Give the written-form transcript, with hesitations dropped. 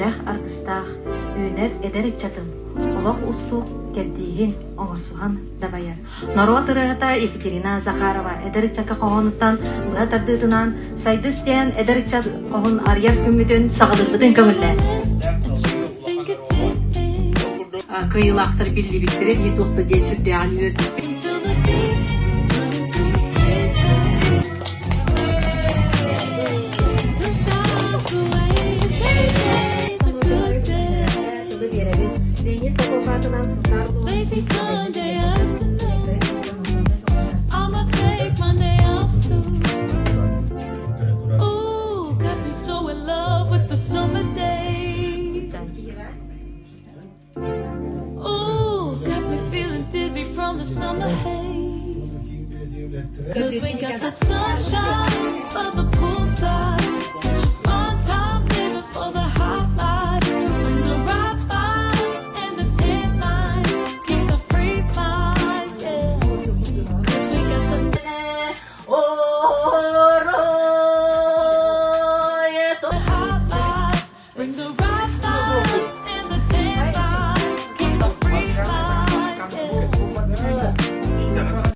үөрэх аргыстаах үүнэр эдэр ыччатын олох устук кэрдииһин оҥорсуһан дабайар. Норуот ырыаһыта Екатерина Захарова эдэр ыччакка хоһоонуттан быһа тардыытынан Сайдыс диэн эдэр ыччат хоһун арыйар күммүтүн саҕалыырбытын көҥүллээн. Кыайыылаахтар биллибиттэрэ дии туох да диэн сүрдээҕин үөрдүм. Тылы биэрэбин. Леонид Попов аатынан Сунтаар